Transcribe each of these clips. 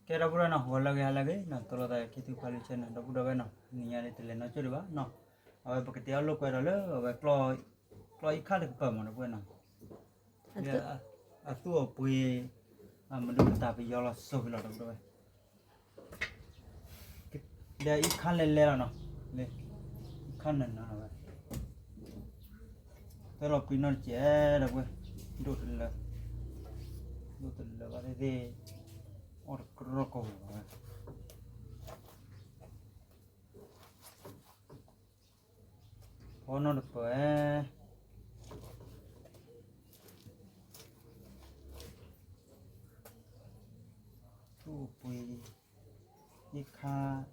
ကဲ ဒီပုၢ်ဒီဝဲၢ်နီၤ, ဂီၤလၢအဂ့ၤ ဟါလၢအဂ့ၤနီၤ, တလိၣ်သး ခံထူၣ်ဖးလံာ်ဆၢန့ၣ် ဒီပုၢ်ဒီဝဲၢ်နီၤ, နံၤညါန့ၣ် တလဲၤနီၢ်ကၠိၣ်ဒံးဘၣ်နီၤ. အဝဲပကတဲအီၣ်လိာ်ကွဲဒီးလၢအဝဲ ကျီၢ်အံခၣ်တကပၤမး ဒီပုၢ်ဝဲၢ်နီၤ. လၢအသူၣ်အပှ့ၤ အမနုၤပတၢ်ပယီၤလီၤစိၤဖဲလီၤ ဒီပုၢ်ဒီဝဲၢ်. လၢအံခၣ်လဲၤလဲၤလီၤနီၤ, လၢအံခၣ်နၢၤနၢၤလီၤဝဲ, သၢလီၤပျံၤနီၢ်တကဲး ဒီပုၢ်ဝဲၢ်, ဒိၣ်တလၢ, ဒိၣ်တလၢဘၣ်သ့ၣ်သ့ၣ်, အီၣ်တကရီကီၢ်ပူၤလီၤဝဲ. ဖီနီတ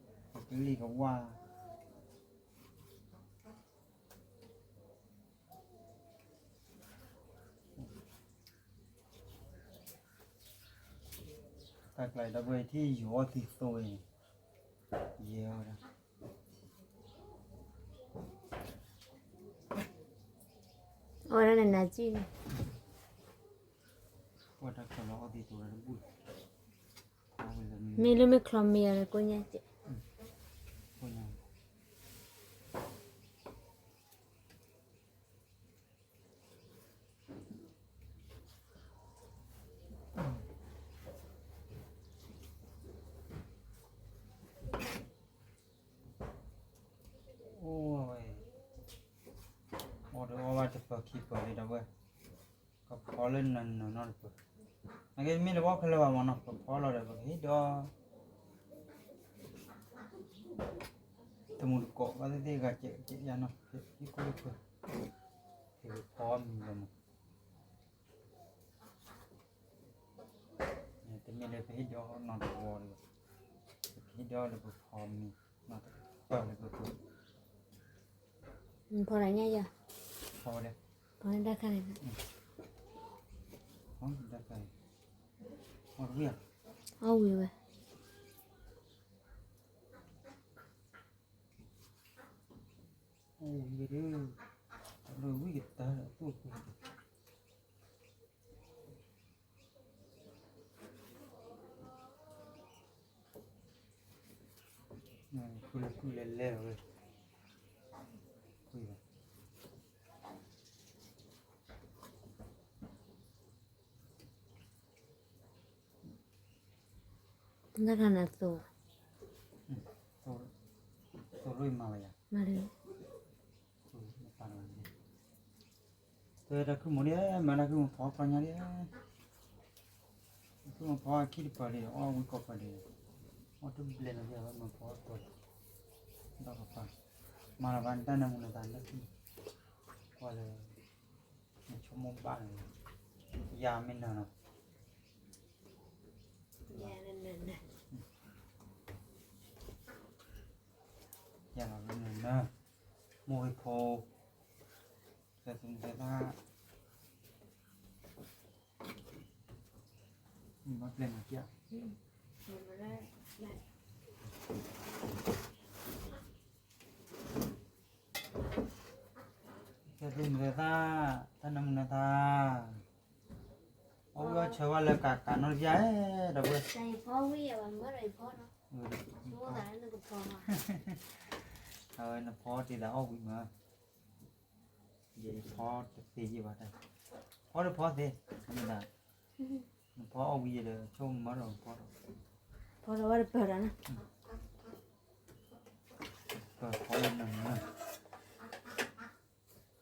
ပၢၢ်, သူၣ်ပှ့ၤ, အံခၣ်, ကလံၢ်ကဝၢ်, တၢ်ကျါအံၤ ဒီပုၢ်ဝဲၢ် ထံၣ်ယိၤအီၣ်သံသိအံၤ, ယဲၢ်ဝဲဒၣ်, အဝဲဒၣ်နနၤကံၢ်န့ၣ်, ပှၤတၢ်ကျါလီၤအီၣ်သံသိဝဲတဘူၣ်, မ့ၢ်လၢမ့ၢ်ချီမ့ၢ်အီၤဒီးကိးညါကဲး, ကိးညါ အိၣ်ဝဲ, အီၣ်ဒီးအီၣ်ဘၣ်တပၢၢ်ခံပၢၢ်လံ ဒီပုၢ်ဝဲၢ်, ကဖီလၢနၢၤနၢၤနီတပၢၢ်, နာ်က့မ့ၢ်တဘၣ်ခဲလၢာ်ဘၣ်မးနီၤ ကဖီလီၤဒီး ပကဟ့ၣ်ဒီး တမူတကိး ဘၣ်သ့ၣ်သ့ၣ်ဂၤကဲးကဲးယါနီၤ ဟ့ၣ်ခိၣ်လၢပၢၢ်, ဟ့ၣ်ပဖီမံၤလီၤမး, တမ့ၢ်လၢပဟ့ၣ်ဒီးနီတဝီလၢၤဘၣ်, ပကဟ့ၣ်ဒီးလၢပဖီမံၤ, နီတပၢၢ်လၢပပၢၢ်, ဖီဒၣ်ညါယၤ, ဖီဝဲဒၣ်, ဖီဒၣ်ခါန့ၣ်, ဖီဒၣ်ခါန့ၣ်, အီၣ်ဝံၤဧါ, အီၣ်ဝံၤဝဲ အိၣ်ဝံၤဒီး, တၢ်လၢဝံၣ်ကတၢၢ်ဒီးသူၣ်အပှ့ၤ, ဖုလၢဖုလဲၤလဲၤလီၤဝဲ, တၢ်ခါန့ၣ်သိ, သိ, သိရိမၤဝဲယၤ, မၤလၢ, တၢ်ခုၣ်မီၤဒ်, မၤတၢ်ခုၣ်မီၤဖီကီညါဒ်, တၢ်ခုၣ်မီၤဖီအခံတပၢၢ်လံ အီၣ်ဝံၤကီၢ်ပၢၢ်ဒံး, အီၣ်တဘျဲၣ်လီၤဒ် အဝဲမီၤဖီအတီၤလီၤ, ဒီးကပၤ, မၤလီၤဘၣ်နတၢ်နၢမူနသးလၢခံ, ကွၢ်လၢ နဆိကမိၣ်ဘၣ်န့ၣ်, ယၤမ့ၢ်နၢၤနီၤ, ယၤလီၤမ့ၢ်နၢၤ, မိၢ်ဂ့ၤဖိ, သဲးသူသဲးသၣ်, ဘၣ်ပျဲၢ်မၤကၠၢ် သဲးသူသဲးသၣ်, တၢ်နၢမူနသး, အီၣ်ဝံၣ်အီၣ်ဆၢဘၣ်လၢကးကးနီတပျၢ်, ဒီပုၢ်ဝဲၢ်, အဝဲနဖီတ့ၢ်သးအီၣ်ဝံၣ်မး, ယဖီတသ့ယဘၣ်တၢ်, ဖီတဖီသ့, မ့ၢ်ဒၣ်, နဖီအီၣ်ဝံၣ်ယဲဒီး ဆိကမိၣ်ဒီးနဖီဒီး, ဖီဒီးဝဲတပၢၢ်ဒီး, ပၢၢ်ဖီလၢနၢၤနၢၤ,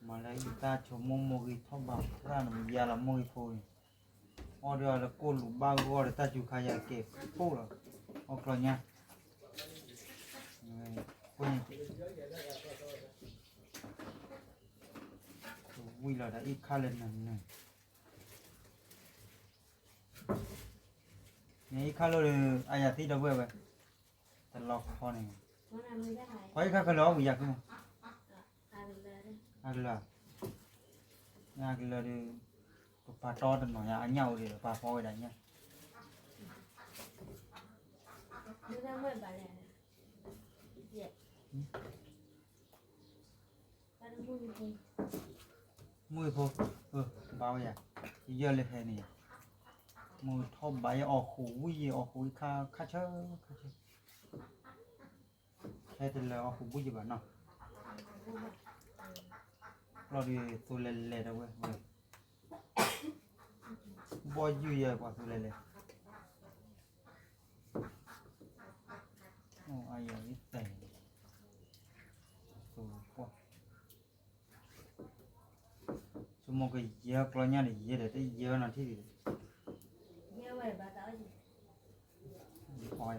မၤလၢယသၣ်ဆိကမိၣ်မိၢ်ဂ့ၤထီၣ်ဘးဖျါနမုၢ်ယါလီၤမိၢ်ဂ့ၤဖိန့ၣ်, အီၣ်ဒီးလၢကိၢ်လူၤဘၣ်ဂီၢ်ဒီးတၢ်စူၤခါယၤကဲးပိၢ်လီၤ, အီၣ်ကျီညါ, ဝံၣ်လီၤဒီးအံၣ်ခါလၢနၢၤနၢၤ, မ့ၢ်အံၣ်ခါလၢဒီး အယၤသံဒီပုၢ်ဝဲၢ်ဝဲ, တလီၤခီန့ၣ်, ဖီအံၣ်ခါခဲလၢာ်အီၣ်ဝံၤယၤခုမး, အကလၢာ်, အကလၢာ်ဒီး, ပပာ်တီတနီၤညါ အညၣ်အိၣ်ဒီး ပာ်ဖီဝဲဒၣ်ညၣ် မိၢ်ဖိ, ဘါဝဲယၤ, ယယီၢ်လၢဟဲန့ၣ်ယၤ, မုၢ်ထီၣ်ဘးယအီၣ်ဃိးဝံၣ်ယအီၣ်ဃိးဝံၣ်ခါခါဆၢခါဆၢ, ဟဲတလၢအီၣ်ဃိးဘုၣ်ယဘၣ်နီၤ, ကျီၢ်ဒုးသိလဲၤလဲၤဒီးဝဲ, ဘီယုၢ်ယဲပှၤသိလဲၤလဲၤ, အိၣ်အယၤလံတဲာ်, သိပှၢ် ဆိကမိၣ်ကယဲၢ်ကျီညါန့ၣ် ယဲၢ်ဒီးတယဲၢ်နီၤထံၣ်ဒံး, ယဲၢ်ဝဲဘၣ်တၢ်အီၣ်ယဲၢ်,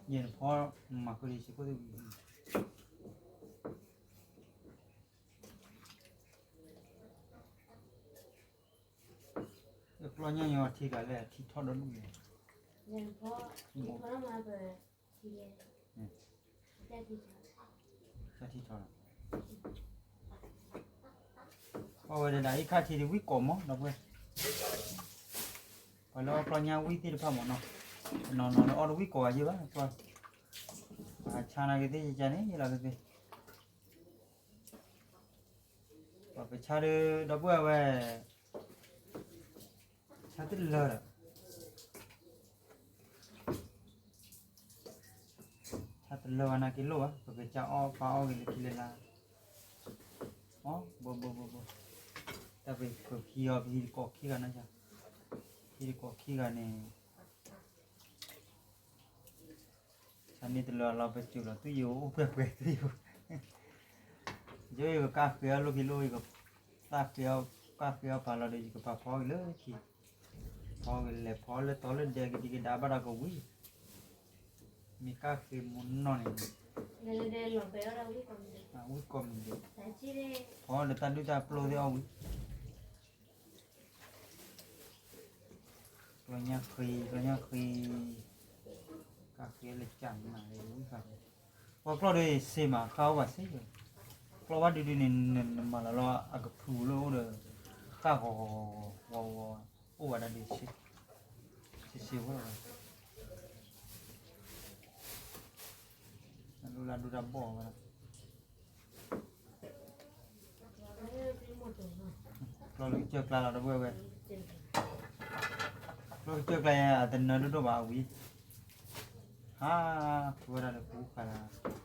ယဲၢ်နဖီမၤဃုာ်ဒီးယစ့ခိၣ်သ့ၣ်ဝံၤ, ကျီညါညီထံၣ်တၢ်လဲၣ် ထံထီၣ်ဒီဒူၣ်န့ၣ်, ထံထီၣ်လီၤ, ပှၤဝဲဒၣ်အံၤခါထံးဒံးဝံၣ်ကိးမး ဒီပုၢ်ဝဲၢ်, ပှၤလၢအီၣ်ကျီညါဝံၣ်သ့ၣ်တဖၣ်မးနီၤ, တနီၤနီၤလၢအီၣ်တဝံၣ်ကိးဂၤယဲၢ်ဘၣ်, ပှၤဆါနာ်က့ၤသ့ၣ်ယကန့ၣ် ယလီၤသ့ၣ်သ့ၣ် ပှၤပဆါဒီး ဒီပုၢ်ဝဲၢ်ဝဲ, ဆါတလၢဒီး, ဆါတလၢဘၣ်နာ်က့ၤလိၣ်ဘၣ် ပကစၢ်အီၣ်ပၢ်အီၣ်ဂ့ၤလၢခံလၢလါ, အီၣ်ဘိဘိဘိဘိ, တၢ်ပကဟံးအီၤပဟံးတကိးခံဂၤနီၤ, ဟံးတကိးခံဂၤန့ၣ် ဆါန့ၢ်တလၢလီၤ ပစူးလီၤ သူၣ်ယိၤအိၣ်ပှဲၤပှဲၤသူၣ်ယိၤ, ယိယကကၢ်ဃ့အီၣ်လိၣ်ဖံးလိၣ် ယကသၣ်ဃ့အီၣ်, ကၢ်ဃ့အီၣ်ပာ်လီၤဒီး ယကပာ်ဖီအီၣ်က့ၤလၢခံ, ဖီအီၣ်က့ၤလဲၤဖီအီၣ်လၢတီလၢဒဲကဒံကဒါဘၣ်ဒီးကဝံၤ, မ့ၢ်ကၢ်ဃ့မူနီၢ်န့ၣ်, ဝံၣ်ကိးမံၤဒဲး, ဖီအီၣ်ဒီးတၢ်ဒုၣ်တၢ်ပျိၢ်သ့ၣ်အီၣ်ဝံၤ ကျီညါဃ့, ကျီညါဃ့, ကၢ်ဃ့လၢကၢ်မၤဝံၤဃာ်, ပှၤကျီၢ်ဒီးစ့မး ဃၣ်အိၣ်ဘၣ်စ့ၢ်ကီး, ကျီၢ်ဘၣ်ဒုဒုန့ၣ် နမၤလီၤလီၤအကဖုလၢအိၣ်ဒီး, ဃၣ်ဂီၤဂီၤဂီၤဂီၤ, အိၣ်ဝဲဒၣ်ဒုး, စ့စ့ဝဲလီၤ, နလိၣ်လၢဒုတၢ်ဘီၣ်ဝဲဒၣ် ကျီၢ်လၢကစၢၢ်ကျါလီၤ ဒီပုၢ်ဝဲၢ်, ကျီၢ်ကစၢၢ်ကျါအံၤ အတနၢၤဒိၣ်ဒိၣ်ဘၣ်အဝံၤ, ဟါ, ဖုဝဲဒၣ်လၢပူၤဃာ်လၢ,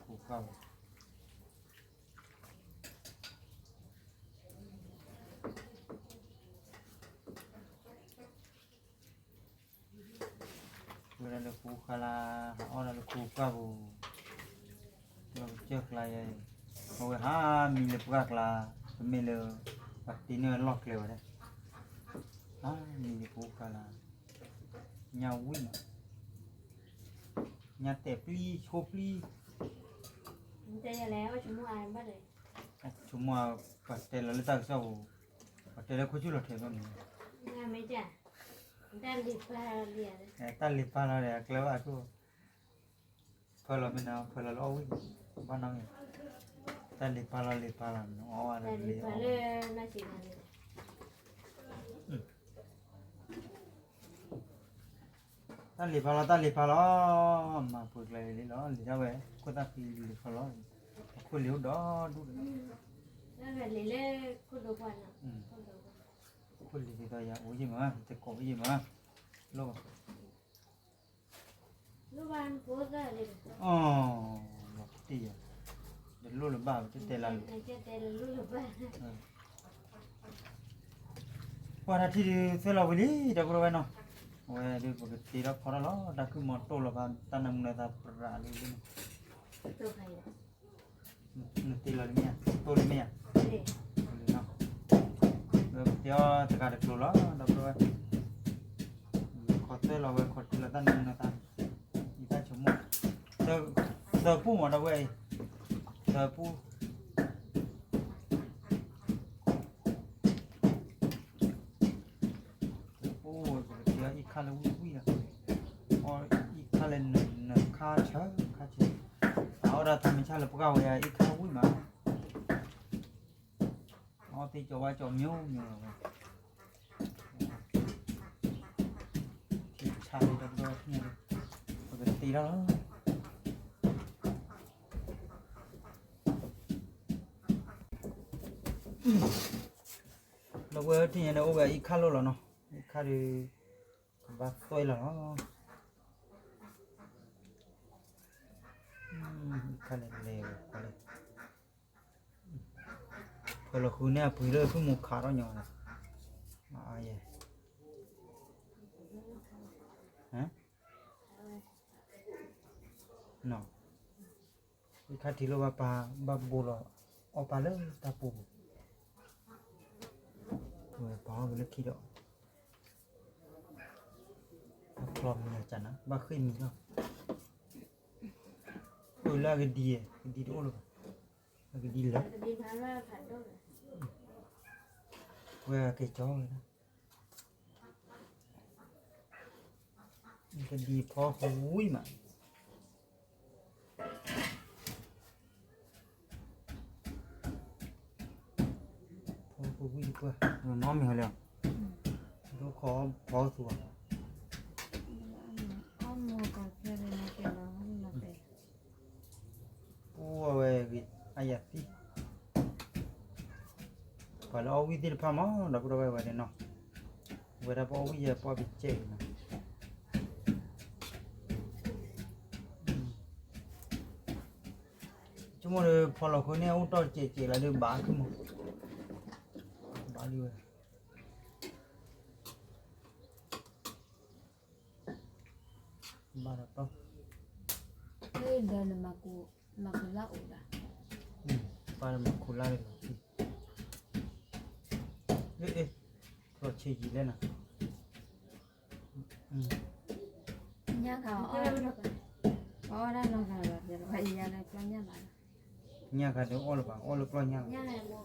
ပူၤဃာ်ပူၤ ဝဲဒၣ်လၢပူၤဃာ်လၢ, ဟးအီၣ်ဒၣ်လၢပူၤဃာ်ပူၤ, ကျီၢ်ကစၢၢ်ကျါယဲ, အဝဲဟါမံလၢပှၢ်ကျါ, တမ့ၢ်လၢ, ပှၤတ့န့ၢ်ဝဲလီၢ်ကျဲဝဲဒၣ်, ဟါမံလၢပူၤဃာ်လၢ, ညၣ်ဝံၣ်မး, ညၣ်တဲာ်ပျံၤဆိပျံၤ, ဆိကမိၣ်ပှၤတဲလီၤလၢတၢ်ကစီၣ်ပူၤ, ပှၤတဲလၢခိၣ်ဆူၣ်လီၤထဲးဘၣ်မး, တၢ်လံၤပာ်လီၤဒီး အကျဲဘၣ်ခိၣ်, ဖၢလီၤမ့ၢ်နီၤ ဖၢလီၤလၢအီၣ်ဝံၣ်, ဘၣ်နီၣ်, တၢ်လံၤပာ်လီၤလံၤပာ်လီၤန့ၣ် အီၣ်ဝဲဒၣ်လံၤ, တၢ်လံၤပာ်လီၤ တၢ်လံၤပာ်လီၤ, မၤပှဲၤကျဲလံလီၤ လံၤဒၣ်ဝဲ, ခိၣ်သၣ်ဖံလံၤခီလီၤ, အခိၣ်လံၤအိၣ်ဒီဒူၣ်ဒီး, ခိၣ်လံၤဒ်သိးယၤအိၣ်ယံၤမး တကိးယံၤမး, လိၣ်ဘၣ် အီၤ, လီၤတံၢ်ယၤ, တလိၣ်လၢၤဘၣ် ပတတဲလၢၤ, ကွၢ်တၢ်ထံၣ်ဒုးသ့လီၤဝံၤလံ ဒီပုၢ်ဝဲၢ်နီၤ, အဝဲဒုးပကတ့ထီၣ်ဖီထီၣ်လီၤ တၢ်ကုၢ်မီၤတိၢ်လီၤဖး တၢ်နၢမူနသးပြးလံန့ၣ် နတ့လီၤလံမ့ၢ်ဧါ, တိၢ်လံမ့ၢ်ဧါ, လံနီၤ, ပတဲအီၤတဂၤတကျိၤလီၤ ဒီပုၢ်ဝဲၢ်, ခိးသွဲၣ်လီၤဝဲ ခိးတ့လီၤတၢ်နၢမူနသး, ယတၢ်ဆိကမိၣ်, သၢပူမး ဒီပုၢ်ဝဲၢ်အံၤ, သၢပူ အိၣ်ဝဲပကတဲအီၤအံၣ်ခါလၢဝံၣ်ဝံၣ်လီၤ, အီၣ်အံၣ်ခါလၢနၢၤနၢၤခါဆၢခါဆၢ, အအိၣ်ဒၣ်ထီမ့ၢ်ဆၣ်လၢပှၢ်ဝဲအံၣ်ခါဝံၣ်မး, အီၣ်သ့ကၠီဝါကၠီမံၤမံၤလီၤဝဲ, ထံဆါလံဒီပုၢ်ဝဲၢ်, ပကတ့ထီၣ်လီၤ. ဝဲထံၣ်ညါန့ၣ် အိၣ်ဝဲအံၤခါလိၣ်လီၤနီၤ, အံၤခါဒီး ကဘၣ်သွဲလီၤနီၤ, အံၤခါလဲၤလဲၤဝဲ, ဖဲလီၤဃုန့ၢ်အပှ့ၤလၢဖုမူခးထီၣ်ညီလီၤ, အံၤခါထံၣ်လိၣ်ဘၣ်ပာ် ဘၣ်ဘိလီၤ အီၣ်ပာ်လၢတၢ်ပူၤပူၤ, ဝဲပာ်အီၣ်ဝဲလၢခံဒီး အဖျီမံၤအကနၤ ဘၣ်ဃ့ၢ်မံၤလီၤ, အိၣ်လၢအကဒံ, ကဒံတအိၣ်လၢၤဘၣ်, အကဒံလၢာ်, ဝဲအက့ၤကၠီဝဲဒၣ် ကဒံဖီဃဝံၤမး, ဖီဃဝံၤတပှၢ် နီတမံၤဟီလီၤ, ဒိခီဖီသူၣ်ဘၣ်, ပဝဲဂ့ၤအယၤသံ ပှၤလၢအီၣ်ဝံၣ်သ့ၣ်တဖၣ်မး ဒီပုၢ်ဒီဝဲၢ်ဝဲန့ၣ်နီၤ, ဝဲဒၣ်ပအီၣ်ဝံၣ်ယဲပအီၣ်ပကဲအံၤနီၤ, ဆိကမိၣ်ဒီးဖီလီၤဃုန့ၣ် အိၣ်တီၢ်ကဲးကဲးလၢဒုးဘၣ်ဆိကမိၣ်, ဘၣ်ဒ်ဝဲ ဘၣ်ဒီးတီၢ်, ဒီးနမၤကူလၢ်အိၣ်ဒၣ်, ဘၣ်ဒီးမၤကူလၢ်လၢလီၤ, လၢအဲၣ်, လီၤဆံးယံာ်လဲၣ်နၤ, ညၣ်ခါအီၣ်, အီၣ်ဒၣ်နီၢ်ခါလီၤ, ယၤလၢကျီၢ်ညၣ်ဘၣ်, ညၣ်ခါဒီးအီၣ်လၢၤဘၣ် အီၣ်လၢကျီၢ်ညၣ်လီၤ,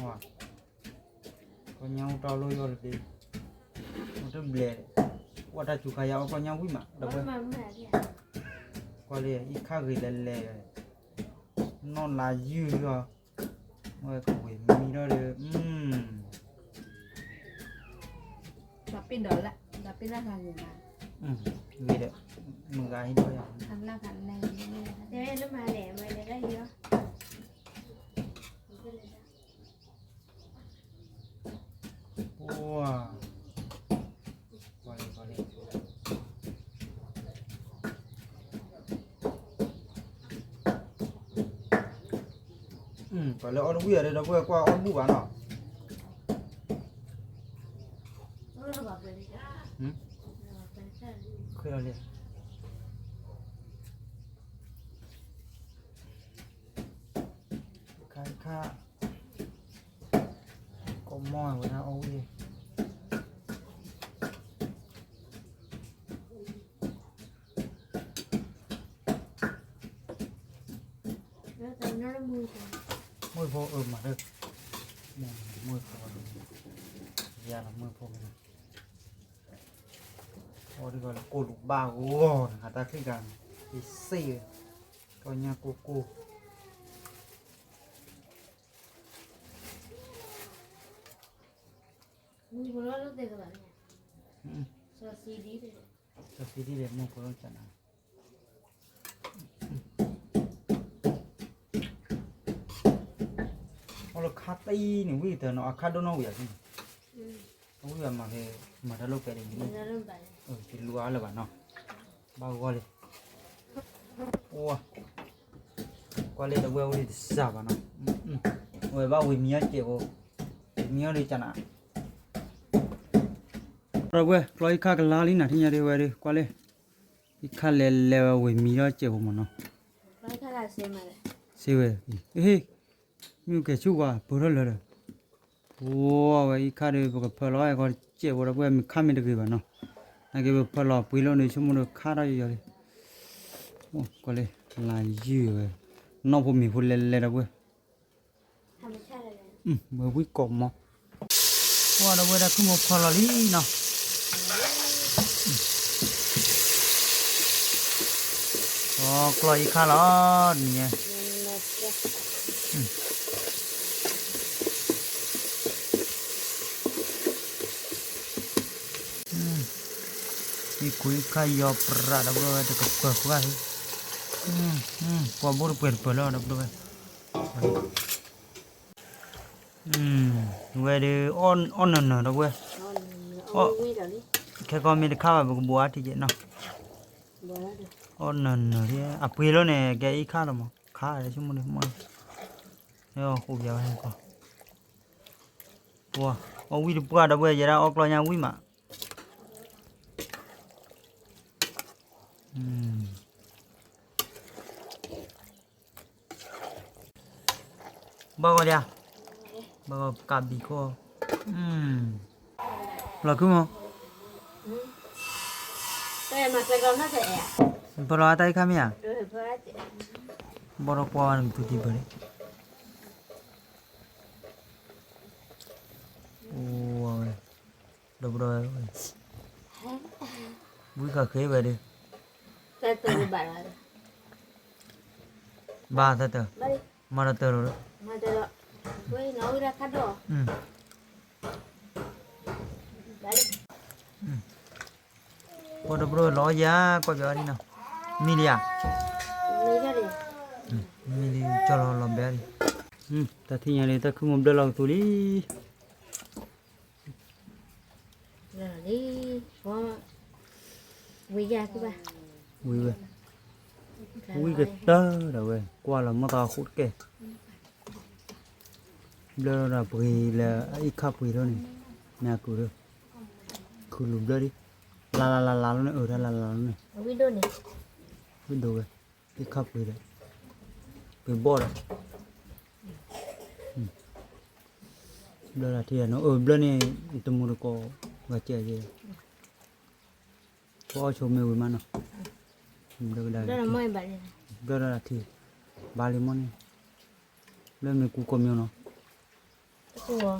ကျီၢ်ညၣ်အိၣ်တၢ်လိၣ်ယီၢ်လၢဒ့, အိၣ်တဘျဲး, ကွၢ်တၢ်စူၤခါယၤအီၣ်ကျီၢ်ညၣ်ဝံၣ်မး ဒီပုၢ်ဝဲၢ်, ကွၢ်လၢအံၤခါဂ့ၤလဲၤလဲၤ, နီၢ်လါယုၢ်လီၤ, ဝဲကဝ့ၤမံထီၣ်ဒီး, ဒီးပ့ၢ်ဒီးလၢ, ဒီးပ့ၢ်လၢခါဂ့ၤမး, ဂ့ၤဒီး, မုၢ်ဂၤဟံးထီၣ်ယၤ, လၢခါလဲၤ, တဲလၢမၤလဲၣ် မၤလဲၣ်လၢဟံးလီၤ ပှၤ, ပှၤလၢ, ပှၤလၢ, ပှၤလၢအီၣ်တဝံၣ်အီၤဒီး ဒီပုၢ်ဝဲၢ်ကွၢ်အီၣ်တဘူၣ်ဘၣ်နီၤ, ခဲလၢာ်လံ ခါခါ, ကိးမီၢ်ဝဲဒၣ်အီၣ်ဝံၣ်, မုၢ်ဖိအၢမၤလၢ, မုၢ်ဖိ, ယၤလီၤမုၢ်ဖိမ့ၢ်, အီၣ်ဒ်ဂီၤလၢကိၢ်လူၤဘၣ်ဂီၤန့ၣ် ဟးတၢ်ချံၣ်ကၤန့ၣ် ယစ့ၢ်, ကီၢ်ညၣ်ကိၢ်ကိၢ် စီၤစံဒံဒီး မုၢ်ဖိလီၤကနၤ, အီၣ်လၢခါတံၢ်န့ၣ် ဝံၣ်တၢ်နီၤ အခါဒိၣ်နီၢ်ဝံၤအီၤန့ၣ်, အဝံၣ်အမၤဖဲ, မၤတၢ်လိာ်ကွဲဒ်န့ၣ်, တလူၤအါလၢၤဘၣ်နီၤ, ဘၣ်ဂီၢ်လံ, ကွၢ်လၢတဝဲအိၣ်လံတစၢ်ဘၣ်နီၤ, ဝဲဘၣ်ဝံၤမံအီၣ်စဲးဖိ, မံအီၣ်လံကနၤ ဒီပုၢ်ဝဲၢ် ကျီအံၤခါကလါလံနၤ ထံၣ်ညါဒ်ဝဲဒၣ် ကွၢ်လၢ, အံၤခါလဲၤလဲၤဝဲဝံၤမံထီၣ်စဲးဖိမးနီၤ, စ့ဝဲ, ဟ့ၣ်, မ့ၢ်ကဲၤဆူၣ်ကွၢ် ပၢၢ်ထီၣ်လၢာ်ဒီး, ပှၤဝဲအံၤခါဒီး ပကဖၢလီၤအဲၣ်ကီစဲးဖိဒီပုၢ်ဝဲၢ် မ့ၢ်ခါမ့ၢ်တဂ့ၤဘၣ်နီၤ, နာ်က့ပဖၢလီၤပှ့ၤလိာ်န့ၣ် ဆိကမိၣ်ဒီးခါထီၣ်ယီၤယီၤလံ, ကွၢ်လၢ, လါယုၢ်ဝဲ, နီၢ်ဖိမံၤဖိလဲၤလဲၤဒီပုၢ်ဝဲၢ် ဝဲဝံၣ်ကိးမီၤ, ပှၤဒီပုၢ်ဝဲၢ်ဒၣ်ခုၣ်မိၢ်ဖီလီၤလံနီၤ, အကျီအံၤခါလီၤ, နံၤညါ, အံၤခိၣ်အံၤခါယီၤပြးဒီပုၢ်ဝဲၢ် တကပၢၤဃာ်, ပှၤဘိၣ်တပှဲၤတပၢၤလီၤဒီပုၢ်ဝဲၢ်, ဝဲဒုး အီၣ်နၢၤနၢၤဒီပုၢ်ဝဲၢ်, ခဲကီၢ်မ့ၢ်တခါဘၣ် ပကဘိးအါထံကဲနီၤ, အီၣ်နၢၤနၢၤ, အပှ့ၤလီၤန့ၣ် ကဲအံၤခါလီၤမး, ခါလၢဆိကမိၣ်န့ၣ်မ့ၢ်, ဃိးပၠးဝဲ, အီၣ်ဝံၣ်တပှၢ်ဒီပုၢ်ဝဲၢ် ယဲဒၣ်အီၣ်ကျီညါဝံၣ်မး ဘၣ်ဂီၤဒံး, ဘၣ်ဂီၤကးဘံၣ်ခိၣ်, လီၤခုမး, ပလီၤအတၢ်အံၤခါမ့ၢ်ဧါ, ဘီၣ်ထီၣ်ကွၢ်ဝဲန့ၣ် မ့ၢ်သူတံၢ်ဘၢၣ်န့ၣ်, အိၣ်ဝဲ, ဒီပုၢ်ဒီဝဲၢ်, ဝံဃးဃ့ဝဲဒၣ်, ဘၣ်သတး, မၤတၢ်တၢ်လီၤ, ပှၤဒီပုၢ်ဒီဝဲၢ်လီၤယၤ ကွၢ်ပၠးအီၤဒ်နီၤ, မံလံဧါ, မံလံကၠီလီၤလီၤဘဲဒံး, တၢ်ထံၣ်ညါလံ တၢ်ခုၣ်မူဘျၢလီၤကသူလံ ဝံၤဝဲ, ဝံၤကတၢၢ်ဒီးဝဲ ကွၢ်လီၤမီၢ်သးဃိတကဲ, ဘျၢဒီးပှ့ၤလၢအအံၤခါပှ့ၤထီၣ်န့ၣ်, မ့ၢ်အကုၤဒီး, ခုၣ်လူၤဘျၢဒံး, လၢလၢလၢလီၤန့ၣ် အၢ တၢ်လၢလၢလီၤန့ၣ်, ဝံၣ်ဒိၣ်ဝဲ, အံၤခါပှ့ၤဒီး, ပှ့ၤဘီၣ်ဒီး ဘျၢလၢထံနီၤ အၢ ဘျၢန့ၣ် တမူတကိး ဂၤကဲကဲ ပအီၣ်ဆိမ့ၢ်ဝံၤမးနီၤ ဘျၢဝဲဒၣ် ဘျၢဒၣ်ထံ ဘၣ်လံမီၢ်န့ၣ် ဘျၢမ့ၢ်ကူကီၢ်မ့ၢ်နီၤ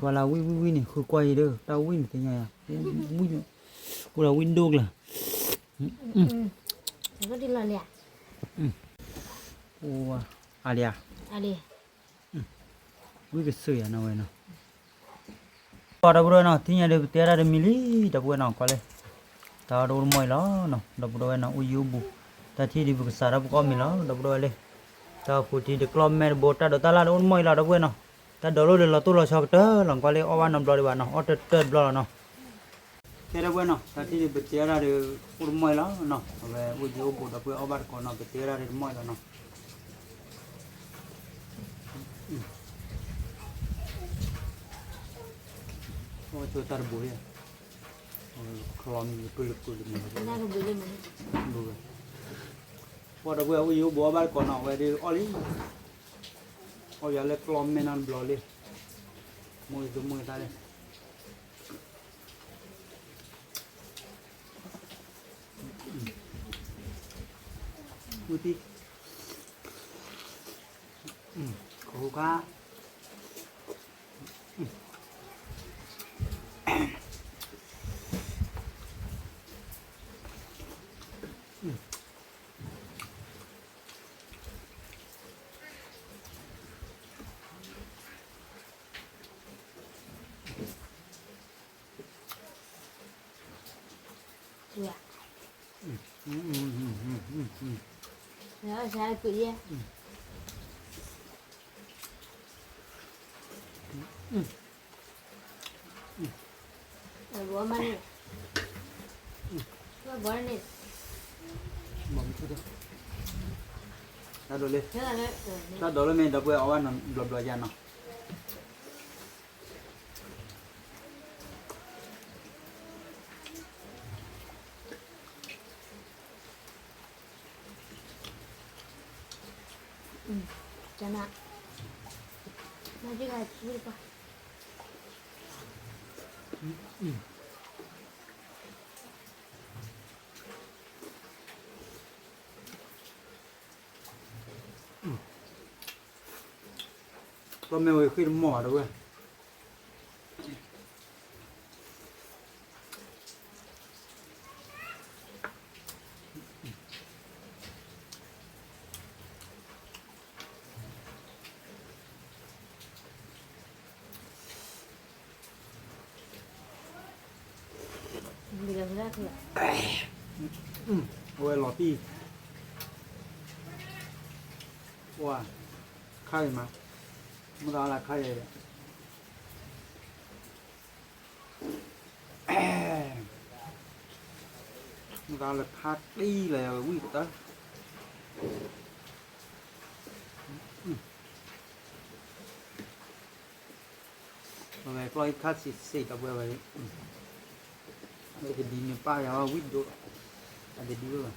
ပှၤလၢဝံၣ်ဝံၣ်ဝံၣ်န့ၣ် ဃုကွၢ်အံၤဒီး တၢ်ဝံၣ်န့ၣ်သ့ၣ်ညါယၤ ဝံၣ်လီၤဝံၣ်ဒိၣ်ကျၢၤ အါလံဧါ ဝံၣ်ကစၢၢ်ယၤနီၤဝဲနီၤ ဒီပုၢ်ဒီဝဲၢ်နီၤ ထံၣ်ညါဒီး ပတဲဒၣ်တမံၤလံ ဒီပုၢ်ဝဲၢ်နီၤ ကွၢ်လၢ တၢ်အီၣ်တအိၣ်တမီၢ်အံၤလီၤနီၤ ဒီပုၢ်ဒီဝဲၢ်နီၤ အိၣ်ယံၤအိၣ်ဘူး တၢ်ထံၣ်ဒံးပကစးထီၣ်ပကအီၣ်မ့ၤလီၤ ဒီပုၢ်ဒီဝဲၢ်လၢ တၢ်အိၣ်ဖှိၣ်ထံတကျီမဲတဘိ တၢ်ဒိးတၢ်လၣ်တအိၣ်တမီၢ်အံၤလီၤ ဒီပုၢ်ဝဲၢ်နီၤ တၢ်ဒိးလိၣ်ဒီးလီၤတိၢ်လီၤဆီကတၢၢ်လီၤ ကွၢ်လၢအီၣ်ဘၣ်နီတဘျီဒံးဘၣ်နီၤ အီၣ်တၢၢ်တၢၢ်တဘျီလီၤနီၤ ခဲဒီပုၢ်ဝဲၢ်နီၤ တၢ်ထံၣ်ဒံးပတဲဒၣ်ဒီး အိၣ်တမီၢ်အံၤလီၤနီၤ အဝဲအိၣ်ယံၤအိၣ်ဘူး ဒီပုၢ်ဝဲၢ်အီၣ်ဘၣ်တကိးနီၤ ပတဲဒၣ်ဒီးတမီၢ်အံၤလီၤနီၤ အီၣ်ဆိတၢ်တဘိလံ ချီမံၤလကုလကုလမံၤ ပှၤဒီပုၢ်ဝဲၢ်အိၣ်ယံၤအိၣ်ဘူးအီၣ်ဘၣ်တကိးနီၤ အဝဲဒၣ်အီၣ်လံ အီၣ်ယၤလၢကျီမဲနီတဘျီလံ မိၢ်အံၤသူမိၢ်အံၤသးလံ မုၢ်တံၢ် ကဟူခါ တၢ်ဒိးလၢ တၢ်ဒိးလၢမ့ၢ်ဒီပုၢ်ဝဲၢ်အီၣ်ဘၣ်နီၤ ဘျီဘျီယါနီၤ ကျီမ့ၢ်ဝဲဃ့တမီၢ်ဘၣ်တဝဲ အဝဲလီၤတံၢ် ဝါ ခါအံၤမး မ့ၢ်သးလၢခါအံၤ မ့ၢ်သးလၢဖါတံၢ်လၢယဝဲဝံၣ်ကတၢၢ်, အဝဲကျီၢ်အံၤခါဆံးဆံးဒီးပှဲၤဝဲ, အဝဲတဒံမ့ၢ်ပၢ်ယၤဝံၣ်ဒိၣ်, အတဒံဝဲဘၣ်.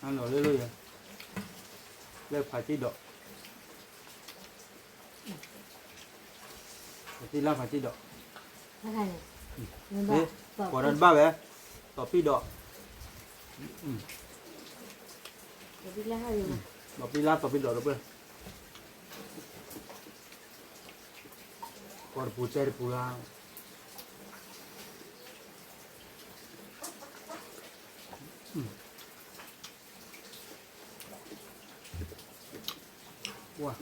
အလီၤလၢလၢယၤ, လၢဖးက့ၣ်ဒီး, ပသံလၢဖးက့ၣ်ဒီး, ပှၤဒီးတဘၣ်ဝဲ, တီၤပံၣ်ဒီး, တီၤပံၣ်လၢတီၤပံၣ်ဒီးတပှဲၤ, ကီတပူၤတဲတပူၤလၢ ဝါ,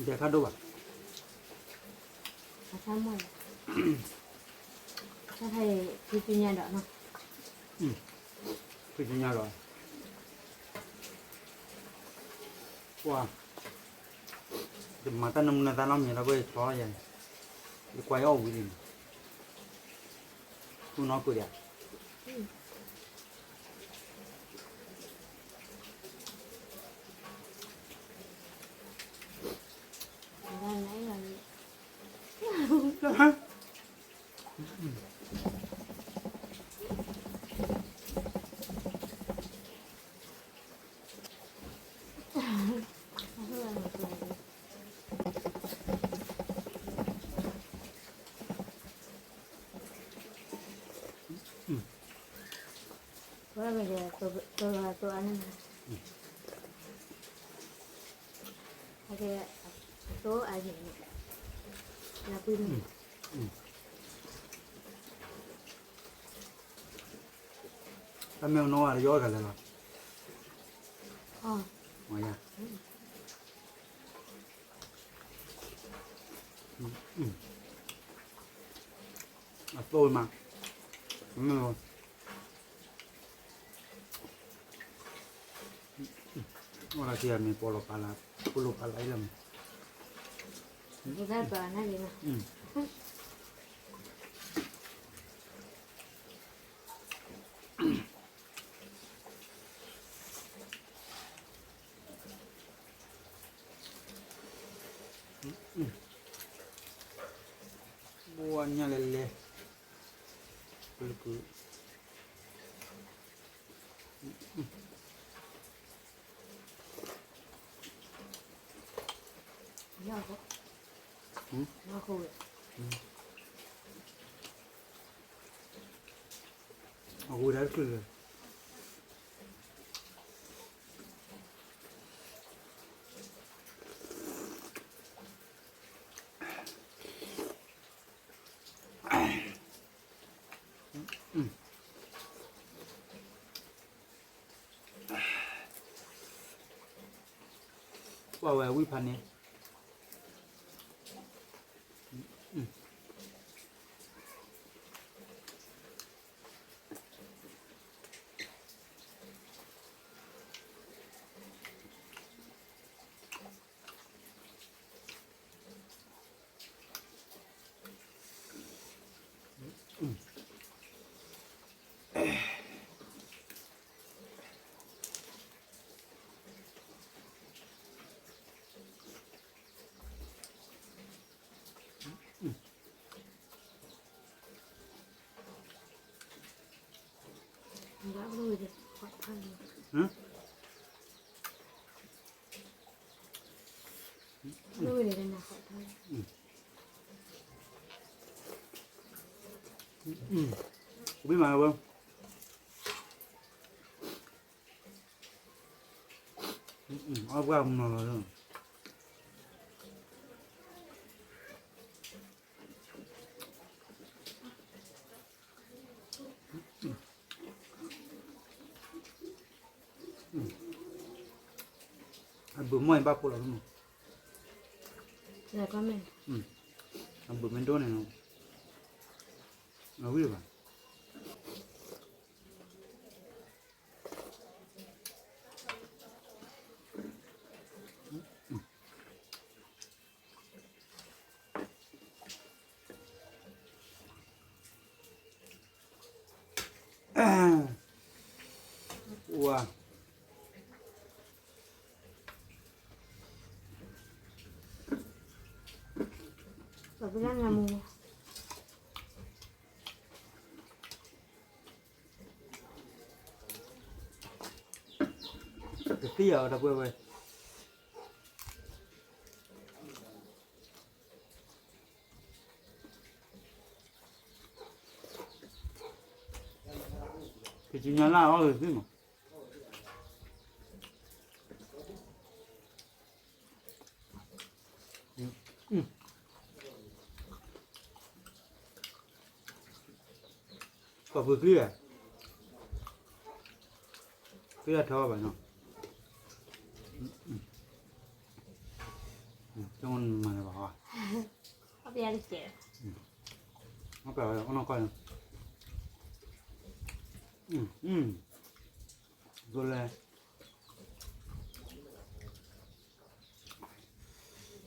တဲခါဒိၣ်ဘၣ်, ဖုကညါဒီး, ပှၤ, ယမၤတၢ်နမူနသးနီတမံၤလီၤ ဘၣ်ယဆီယၤ, ယကွၢ်ယအီၣ်ဝံၤလံန့ၣ်, သူၣ်နီၢ်ကွံာ်ဒံးဧါ. တၢ်မ့ၢ်အနီၢ်ဝဲယအီၣ်တဂၤလၢာ်လီၤ, မၤယၤ, အသိမး, မ့ၢ် အီၣ်လၢခံဂၤမ့ၢ်ပီၤလီၤပာ်လၢ, ပလိာ်ပာ်လၢအံၤလၢမ့ၢ်, ဘိညါလဲၤလဲၤ, ပလုၢ်ကုၢ် အဝဲဒၣ်တချုးလၢာ်, ပှၤဝဲဝံၣ်ဖးန့ၣ်, ဟမ်? ဝံၤမးဝဲ, အီၣ်ပှၢ်မနီၤလီၤ. အဘုးမီၢ်အံၤဘၣ်ဖိးလီၤမး, အဘုးမ့ၢ်ဒိၣ်န့ၣ်, အဝံၣ်ဘၣ်. ဝါ, ကသံၣ်အီၤတပှဲၤဝဲ, ကစံၣ်ညီၣ်လၢအီၣ်ဂ့ၤသ့ၣ်မး. ပှၤပှ့ၤကျံၢ်ဧါ, ကျံၢ်အထီဘၣ်နီၤ, မၤလၢၤဘၣ်, အပျဲၢ်တကဲး, အပျဲၢ်အီၣ်နီၢ်ကီၢ်, ဒိၣ်လဲၣ်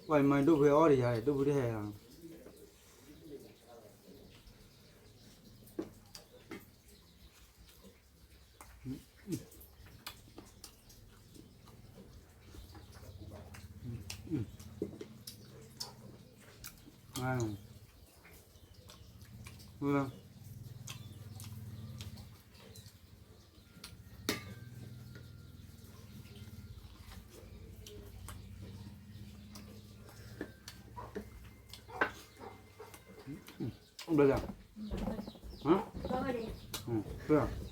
ပှၤမၤဒိၣ်ဖဲအီၣ်တယၤလဲၣ် ဒိၣ်ဖုတဟဲလီၤ. ဘၣ်ဆၣ်, ဟမ်, ဟမ်,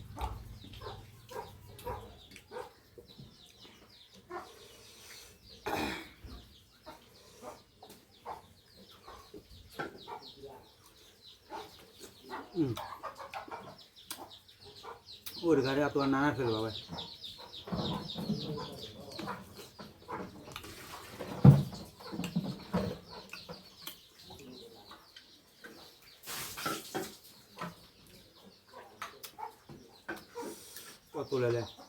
အိၣ်တဂၤဒီးအသွါနါတၢ်ခဲလၢာ်ဘၣ်ဝဲ. ပှၤသိလဲၣ်လဲၣ်.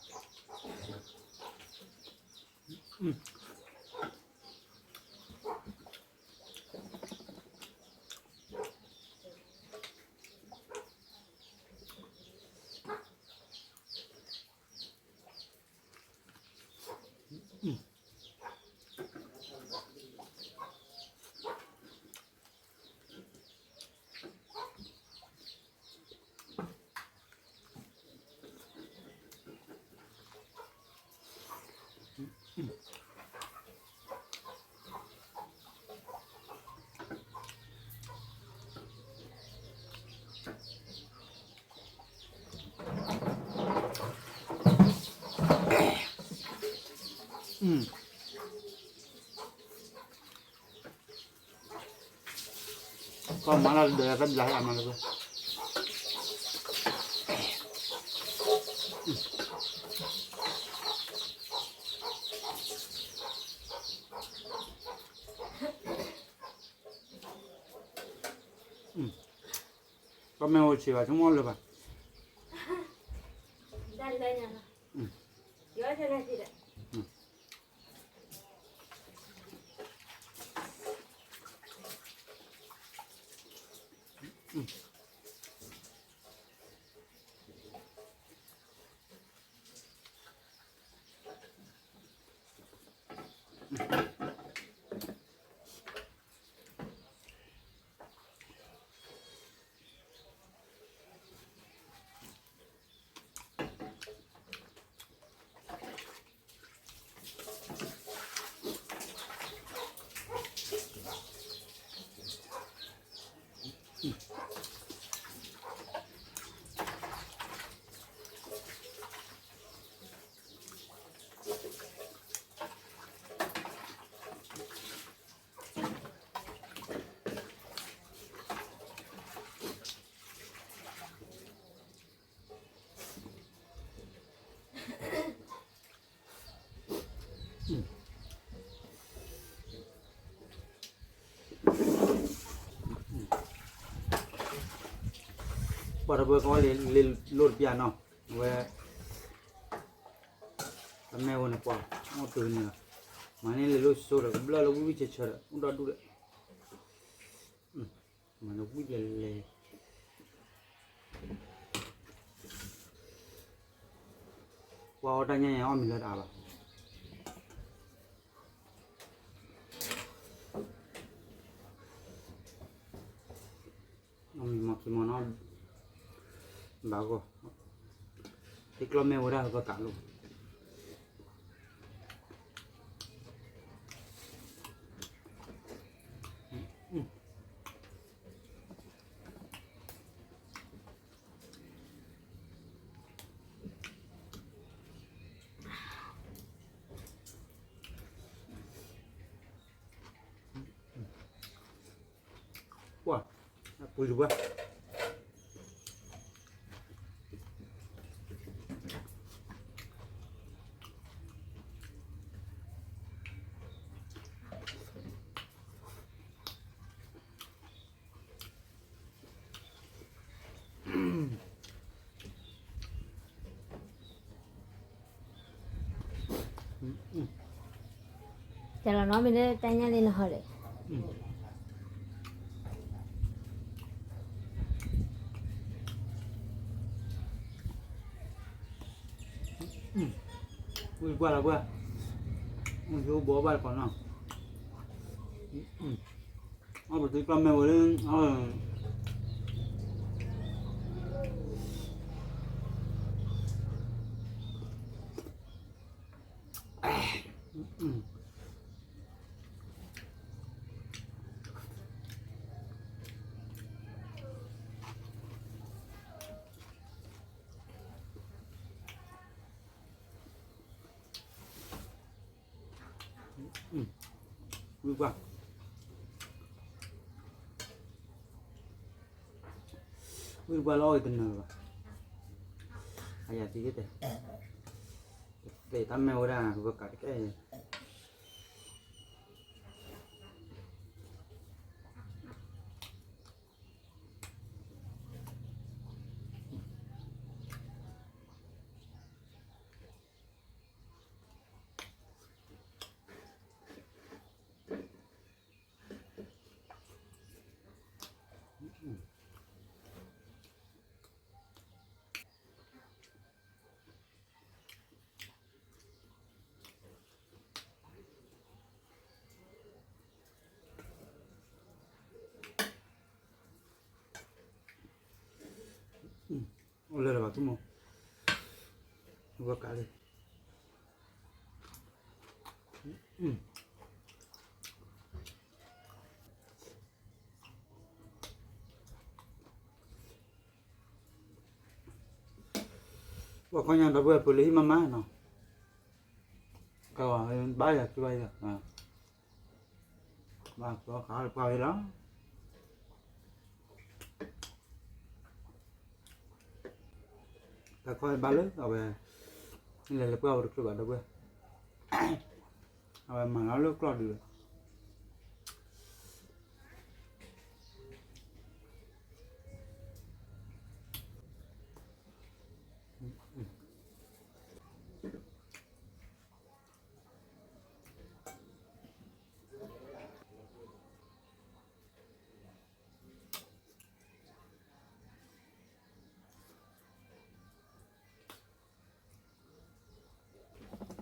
ကီၢ်မၤလၢ်တဒၢး တၢ်ဘျါအမၤလၢၤဘၣ်. ကီၢ်မ့ၢ်အိၣ်ဆံးဘၣ် ဆိကမိၣ်လၢၤဘၣ်. ဒီပုၢ်ဝဲၢ်ကီလံၤလိၣ်တပျၢ်နီၤ, အဝဲ တၢ်မဲာ်ဝဲန့ၣ်ပှၤ အိၣ်တုၤန့ၣ်လီၤ, မၤန့ၢ်လံာ်လိၣ်စိဒီး ကဘျၢလၢဝံၣ်ဝံၣ်ဆၢဆၢဒီး အိၣ်ဒီဒူၣ်ဒီး မၤလၢဝံၣ်လဲၤလဲၤ ပှၤအီၣ်တၢ်ညၣ်ညါ အီၣ်မ့ၤလၢတအါဘၣ်, အီၣ်မ့ၤမီၤခံမီၤနီၤ, ဘၣ်ဂီၢ်, ဟ့ၣ်ကျီၢ်မဲာ်ဝဲဒၣ် ပကးလိာ် ပှၤ ပှ့ၤတပှၢ်, တၢ်လီၤနီမ့ၢ်လၢတၢ်ညၣ်လၢနဟီၣ်လဲၣ်. ဝံၢ်ပှၢ်လီၤပှၢ်, ယိဘီဘၣ်တကိးနီၤ, အီၣ်ပတုၤကျီၢ်မဲာ်ဝဲလၢ ဝံၢ်ပှၢ်, ဝံၢ်ပှၢ်လၢအီၣ်ဂ့ၤတနၢၤဘၣ်, အယၤသံကတဲ, တဲတၢ်မဲာ်ဝဲဒၣ် ပကးတကဲ အိၣ်လၢလၢၤဘၣ် သူမိၢ်, ဝဲကးလံ, ပှၤခီညါဒီပုၢ်ဝဲၢ် ပၢၤလၢဟံၣ်မးမးနီၤ, ကဘၣ်ယၤကဘၣ်ယၤ, ဘၣ်ကီခါလၢပှၢ်ဝဲလီၤ, တၢ်ခီဘၣ်လၢအဝဲ, လဲၤလၢပှၢ်ဝဲတချုးဘၣ်ဒီပုၢ်ဝဲၢ်, အဝဲမၤလီၤလၢကျီၢ်ဒုးလီၤ.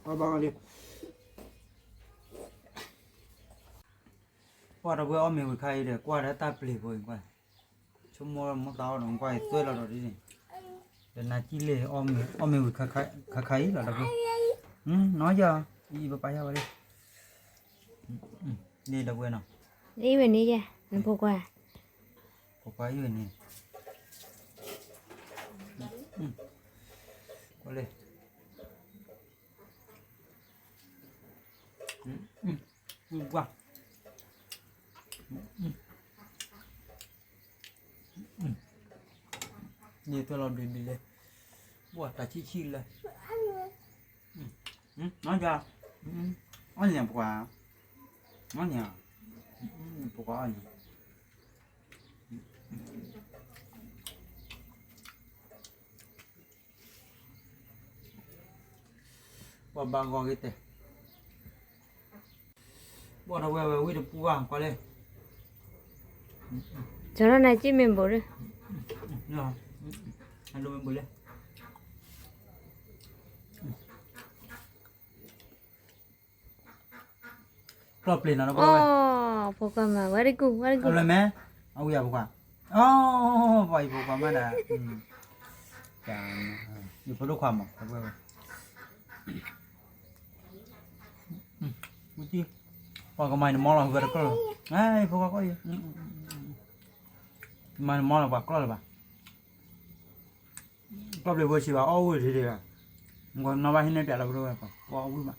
ဘၣ်လံ, ပှၤဒီပုၢ်ဝဲၢ်အီၣ်မ့ၤဝံၤခါအံၤဒီး ကွၢ်ဒီးတၢ်ပျ့ၤဖိအံၤကွၢ်, ဆိကမိၣ်မိၢ်သးအီၣ်ဒီးကွၢ်အံၤသွဲၣ်လီၤဒီးဒ်န့ၣ်, ဒီးနၤကံၣ်လ့ၣ် အီၣ်မ့ၤဝံၤခါခါအံၤလီၤဒီပုၢ်ဝဲၢ်, နီၢ်ယၤ, အံၤပပာ်ယၤဝဲလံ, န့ၣ်ဒီပုၢ်ဝဲၢ်နီၤ, အံၤဝဲန့ၣ်ယဲ, နဖိခွါ, ဖိခွါအံၤဝဲန့ၣ်, ကွၢ်လံ ဝံၢ်ပှၢ်, န့ၣ်သွဲၣ်လီၤဘျ့ဘျ့လံ, ဘၣ်တၢ်ဆံၣ်ဆံၣ်လၢ, နီၢ်ယၤ, အီၣ်ညၣ်ပှၤ, အီၣ်ညၣ်, ပှၤအီၣ်ညၣ် အ ပှၤဘၣ်ဂီၤက့ၤတဲာ်, ဘီၣ်ထီၣ်ဝဲဝဲဝံၣ်တပူၤဘၣ်ကွၢ်လဲၣ်, ကၠီနီၢ်နၤက့မ့ၢ်ဘိးလၢ, အဒိမ့ၢ်ဘိးလဲၣ် ကျီၢ်ပျ့ၤနီၤ ဖိခွါမး very good very good အလၢမဲ, အဝံယၤဖိခွါ, အ, ပှၤအံၤဖိခွါမးဒၣ်, ယဖိဒိၣ်ခွါမး, ဝံၣ်ကံ, ပှၤကမၤနမီလီၤဝဲတကျီၢ်လီၤ, ဖိခွါကီၢ်အံၤ, မၤနမီလီၤပှၤကျီၢ်လၢၤဘၣ် ကျီၢ်ပျ့ၤဖိဆံးဘၣ် အီၣ်ဝံၣ်ထံဒံးဘၣ်, မ့ၢ်နီၢ်ဘၣ်ဟံးန့ၢ်ပၠးလီၤပဒိၣ်ဝဲပှၤ ပှၤအီၣ်ဝံၣ်ဘၣ်, အီၣ်မ့ၢ်ဝံၣ်အီၣ်ကဒါကျီၢ်ပျ့ၤဝဲဒီး,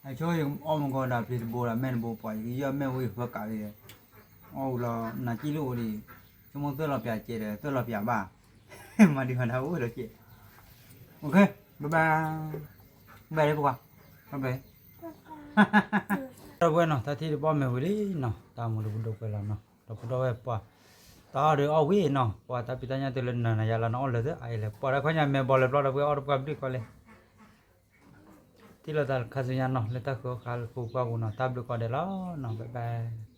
အဆိအီၣ်မ့ၢ်ကီးဒၣ်ပျ့ၤတဘိဒီးမဲာ်တဘိပှၤ ယကယီၢ်မဲာ်ဝံၣ်ဃၢကးဝံၤဒီး, အီၣ်ဝံၤလီၤ နၤကံၣ်လိၣ်အိၣ်ဒံး, ဆိကမိၣ်သွဲၣ်လီၤပၠးကဲဒီး သွဲၣ်လီၤပၠးဘၣ်, မၤဒံးမၤဒၣ်အိၣ်ဒီးကဲ, ဘၣ်ဘၣ်, ဘၣ်လၢပှၤ, ဘၣ်ဘၣ် ဒီပုၢ်ဝဲၢ်နီၤ တၢ်ထံၣ်တဘီၣ်မ့ၢ်ဝံၤလံနီၤ တၢ်မူတပူၤဒိၣ်ကွဲးလီၤနီၤ ဒီပုၢ်ဒီဝဲၢ်ပှၤ, တၢ်အီၣ်ဒီးအီၣ်ဝံၤနီၤ ပှၤတၢ်ဖံးတၢ်ညၣ်တုၤလၢနၤနၤယၤလီၤ နအီၣ်လၢာ်သ့ အအံၤလဲၣ် ပှၤတၢ်ခီညါမဲာ်ဘီလဲၤပျီဒီပုၢ်ဝဲၢ်အီၣ်တပှၢ်ဘျုးကွၢ်လဲၣ်, ထံၣ်လိာ်သးခါဆူညါနီၤ လၢတၢ်ဃုအီၣ်ဃါလၢပူၤကွၢ်ပူၤနီၤ တၢ်ဘျုးကီးဒဲးလီၤနီၤ bye bye